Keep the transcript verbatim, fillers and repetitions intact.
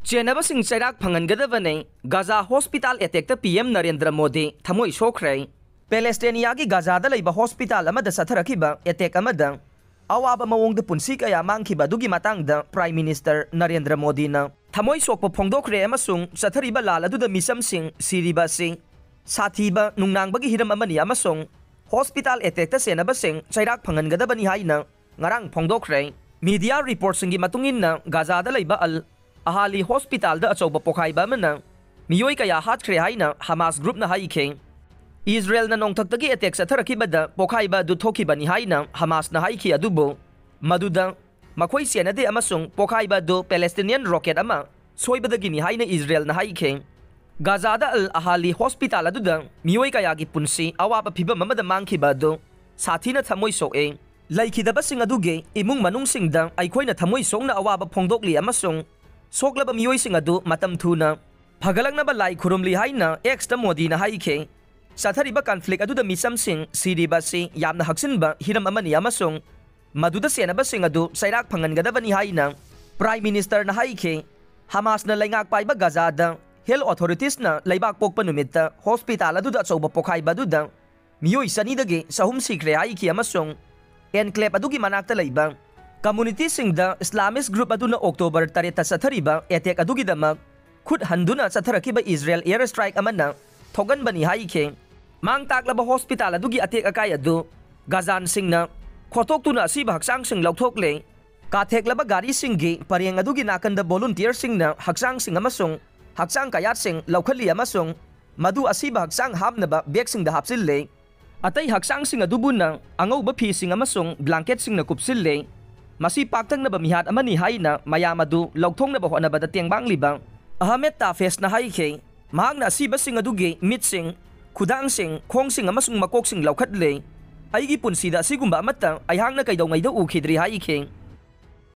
ꯆꯦꯟꯅꯕꯁꯤꯡ ꯆꯩꯔꯥꯛ ꯐꯪꯍꯟꯒꯗꯕꯅꯤ꯫ Gaza hospital ꯑꯦꯇꯦꯛꯇ ꯄꯤ ꯑꯦꯝ ꯅꯔꯦꯟꯗ꯭ꯔ ꯃꯣꯗꯤ ꯊꯃꯣꯏ ꯁꯣꯛꯈ꯭ꯔꯦ꯫ ꯄꯦꯂꯦꯁꯇꯦꯅꯤꯌꯥꯒꯤ ꯒꯥꯖꯥꯗ ꯂꯩꯕ ꯍꯣꯁꯄꯤꯇꯥꯜ ꯑꯃꯗ ꯆꯠꯊꯔꯛꯈꯤꯕ ꯑꯦꯇꯦꯛ ꯑꯃꯗ ꯑꯋꯥꯕ ꯃꯑꯣꯡꯗ ꯄꯨꯟꯁꯤ ꯀꯌꯥ ꯃꯥꯡꯈꯤꯕ ꯑꯗꯨꯒꯤ ꯃꯇꯥꯡꯗ ꯄ꯭ꯔꯥꯏꯝ ꯃꯤꯅꯤꯁꯇꯔ ꯅꯔꯦꯟꯗ꯭ꯔ ꯃꯣꯗꯤꯅ ꯊꯃꯣꯏ ꯁꯣꯛꯄ ꯐꯣꯡꯗꯣꯛꯈ꯭ꯔꯦ ꯑꯃꯁꯨꯡ ꯆꯠꯊꯔꯤꯕ ꯂꯥꯜ ꯑꯗꯨꯗ ꯃꯤꯆꯝꯁꯤꯡ ꯁꯤꯔꯤꯕ ꯑꯁꯤ ꯁꯥꯊꯤꯕ ꯅꯨꯡꯅꯥꯡꯕꯒꯤ ꯍꯤꯔꯝ ꯑꯃꯅꯤ ꯑꯃꯁꯨꯡ ꯍꯣꯁꯄꯤꯇꯥꯜ ꯑꯦꯇꯦꯛꯇ ꯆꯦꯟꯅꯕꯁꯤꯡ ꯆꯩꯔꯥꯛ ꯐꯪꯍꯟꯒꯗꯕꯅꯤ ꯍꯥꯏꯅ ꯉꯔꯥꯡ ꯐꯣꯡꯗꯣꯛꯈ꯭ꯔꯦ꯫ ꯃꯤꯗꯤꯌꯥ ꯔꯤꯄꯣꯔꯠꯁꯤꯡꯒꯤ ꯃꯇꯨꯡ ꯏꯟꯅ, ꯒꯥꯖꯥꯗ ꯂꯩꯕ ꯑꯜ ꯑꯍꯥꯂꯤ ꯍꯣꯁꯄꯤꯇꯥꯜꯗ ꯑꯆꯧꯕ ꯄꯣꯈꯥꯏꯕ ꯑꯃꯅ ꯃꯤꯑꯣꯏ ꯀꯌꯥ ꯍꯥꯠꯈ꯭ꯔꯦ ꯍꯥꯏꯅ ꯍꯃꯥꯁ ꯒ꯭ꯔꯨꯞꯅ ꯍꯥꯏꯈꯤ꯫ ꯏꯖꯔꯦꯜꯅ ꯅꯣꯡꯊꯛꯇꯒꯤ ꯑꯦꯇꯦꯛ ꯆꯠꯊꯔꯛꯈꯤꯕꯗ ꯄꯣꯈꯥꯏꯕ ꯑꯗꯨ ꯊꯣꯛꯈꯤꯕꯅꯤ ꯍꯥꯏꯅ ꯍꯃꯥꯁꯅ ꯍꯥꯏꯈꯤ, ꯑꯗꯨꯕꯨ ꯃꯗꯨꯗ ꯃꯈꯣꯏ ꯆꯦꯟꯅꯗꯦ ꯑꯃꯁꯨꯡ ꯄꯣꯈꯥꯏꯕ ꯑꯗꯨ ꯄꯦꯂꯦꯁꯇꯤꯅꯤꯌꯟ ꯔꯣꯀꯦꯠ ꯑꯃ ꯁꯣꯏꯕꯗꯒꯤꯅꯤ ꯍꯥꯏꯅ ꯏꯖꯔꯦꯜꯅ ꯍꯥꯏꯈꯤ꯫ ꯒꯥꯖꯥꯗ ꯑꯜ ꯑꯍꯥꯂꯤ ꯍꯣꯁꯄꯤꯇꯥꯜ ꯑꯗꯨꯗ ꯃꯤꯑꯣꯏ ꯀꯌꯥꯒꯤ ꯄꯨꯟꯁꯤ ꯑꯋꯥꯕ ꯐꯤꯚꯝ ꯑꯃꯗ ꯃꯥꯡꯈꯤꯕ ꯑꯗꯨ ꯁꯥꯊꯤꯅ ꯊꯃꯣꯏ ꯁꯣꯛꯑꯦ꯫ ꯂꯩꯈꯤꯗꯕꯁꯤꯡ ꯑꯗꯨꯒꯤ ꯏꯃꯨꯡ ꯃꯅꯨꯡꯁꯤꯡꯗ ꯑꯩꯈꯣꯏꯅ ꯊꯃꯣꯏ ꯁꯣꯛꯅ ꯑꯋꯥꯕ ꯐꯣꯡꯗꯣꯛꯂꯤ ꯑꯃꯁꯨꯡ ꯁꯣꯛꯂꯕ ꯃꯤꯑꯣꯏꯁꯤꯡ ꯑꯗꯨ ꯃꯇꯝ ꯊꯨꯅ ꯐꯒꯠꯂꯛꯅꯕ ꯂꯥꯏ ꯈꯨꯔꯨꯝꯂꯤ ꯍꯥꯏꯅ ꯑꯦꯛꯁꯇ ꯃꯣꯗꯤꯅ ꯍꯥꯏꯈꯤ꯫ ꯆꯠꯊꯔꯤꯕ ꯀꯟꯐ꯭ꯂꯤꯛ ꯑꯗꯨꯗ ꯃꯤꯆꯝꯁꯤꯡ ꯁꯤꯔꯤꯕ ꯑꯁꯤ ꯌꯥꯝꯅ ꯍꯛꯆꯤꯟꯕ ꯍꯤꯔꯝ ꯑꯃꯅꯤ ꯑꯃꯁꯨꯡ ꯃꯗꯨꯗ ꯆꯦꯟꯅꯕꯁꯤꯡ ꯑꯗꯨ ꯆꯩꯔꯥꯛ ꯐꯪꯍꯟꯒꯗꯕꯅꯤ ꯍꯥꯏꯅ ꯄ꯭ꯔꯥꯏꯝ ꯃꯤꯅꯤꯁꯇꯔꯅ ꯍꯥꯏꯈꯤ꯫ ꯍꯃꯥꯁꯅ ꯂꯩꯉꯥꯛ ꯄꯥꯏꯕ ꯒꯥꯖꯥꯗ ꯍꯦꯜꯊ ꯑꯣꯊꯣꯔꯤꯇꯤꯁꯅ ꯂꯩꯕꯥꯛ ꯄꯣꯛꯄ ꯅꯨꯃꯤꯠꯇ ꯍꯣꯁꯄꯤꯇꯥꯜ ꯑꯗꯨꯗ ꯑꯆꯧꯕ ꯄꯣꯈꯥꯏꯕ ꯑꯗꯨꯗ ꯃꯤꯑꯣꯏ ꯆꯅꯤꯗꯒꯤ ꯆꯍꯨꯝ ꯁꯤꯈ꯭ꯔꯦ ꯍꯥꯏꯈꯤ ꯑꯃꯁꯨꯡ ꯑꯦꯟꯀ꯭ꯂꯦꯕ ꯑꯗꯨꯒꯤ ꯃꯅꯥꯛꯇ ꯂꯩꯕ ꯀꯝꯃꯨꯅꯤꯇꯤꯁꯤꯡꯗ ꯏꯁꯂꯥꯃꯤꯁ ꯒ꯭ꯔꯨꯞ ꯑꯗꯨꯅ ꯑꯣꯛꯇꯣꯕꯔ ꯇꯔꯦꯠꯇ ꯆꯠꯊꯔꯤꯕ ꯑꯦꯇꯦꯛ ꯑꯗꯨꯒꯤꯗꯃꯛ ꯈꯨꯠ ꯍꯟꯗꯨꯅ ꯆꯠꯊꯔꯛꯈꯤꯕ ꯏꯖꯔꯦꯜ ꯑꯦꯌꯔ ꯁ꯭ꯇ꯭ꯔꯥꯏꯛ ꯑꯃꯅ ꯊꯣꯛꯍꯟꯕꯅꯤ ꯍꯥꯏꯈꯤ꯫ ꯃꯥꯡ ꯇꯥꯛꯂꯕ ꯍꯣꯁꯄꯤꯇꯥꯜ ꯑꯗꯨꯒꯤ ꯑꯇꯦꯛ ꯑꯀꯥꯏ ꯑꯗꯨ ꯒꯥꯖꯥꯟꯁꯤꯡꯅ ꯈꯣꯠꯇꯣꯛꯇꯨꯅ ꯑꯁꯤꯕ ꯍꯛꯆꯥꯡꯁꯤꯡ ꯂꯧꯊꯣꯛꯂꯦ꯫ ꯀꯥꯊꯦꯛꯂꯕ ꯒꯥꯔꯤꯁꯤꯡꯒꯤ ꯄꯔꯦꯡ ꯑꯗꯨꯒꯤ ꯅꯥꯀꯟꯗ ꯚꯣꯂꯨꯟꯇꯤꯌꯔꯁꯤꯡꯅ ꯍꯛꯆꯥꯡꯁꯤꯡ ꯑꯃꯁꯨꯡ ꯍꯛꯆꯥꯡ ꯀꯌꯥꯠꯁꯤꯡ ꯂꯧꯈꯠꯂꯤ ꯑꯃꯁꯨꯡ ꯃꯗꯨ ꯑꯁꯤꯕ ꯍꯛꯆꯥꯡ ꯍꯥꯞꯅꯕ ꯕꯦꯒꯁꯤꯡꯗ ꯍꯥꯞꯆꯤꯜꯂꯦ꯫ ꯑꯇꯩ ꯍꯛꯆꯥꯡꯁꯤꯡ ꯑꯗꯨꯕꯨꯅ ꯑꯉꯧꯕ ꯐꯤꯁꯤꯡ ꯑꯃꯁꯨꯡ ꯕ꯭ꯂꯥꯡꯀꯦꯠꯁꯤꯡꯅ ꯀꯨꯞꯁꯤꯜꯂꯦ꯫ ꯃꯁꯤ ꯄꯥꯛꯇꯛꯅꯕ ꯃꯤꯍꯥꯠ ꯑꯃꯅꯤ ꯍꯥꯏꯅ ꯃꯌꯥꯝ ꯑꯗꯨ ꯂꯧꯊꯣꯛꯅꯕ ꯍꯣꯠꯅꯕꯗ ꯇꯦꯡꯕꯥꯡꯂꯤꯕ ꯑꯍꯃꯦꯗ ꯇꯥꯐꯦꯁꯅ ꯍꯥꯏꯈꯤ꯫ ꯃꯍꯥꯛꯅ ꯑꯁꯤꯕꯁꯤꯡ ꯑꯗꯨꯒꯤ ꯃꯤꯠꯁꯤꯡ, ꯈꯨꯗꯥꯡꯁꯤꯡ, ꯈꯣꯡꯁꯤꯡ ꯑꯃꯁꯨꯡ ꯃꯀꯣꯛꯁꯤꯡ ꯂꯧꯈꯠꯂꯦ꯫ ꯑꯩꯒꯤ ꯄꯨꯟꯁꯤꯗ ꯑꯁꯤꯒꯨꯝꯕ ꯑꯃꯠꯇ ꯑꯩꯍꯥꯛꯅ ꯀꯩꯗꯧꯉꯩꯗ ꯎꯈꯤꯗ꯭ꯔꯤ ꯍꯥꯏꯈꯤ꯫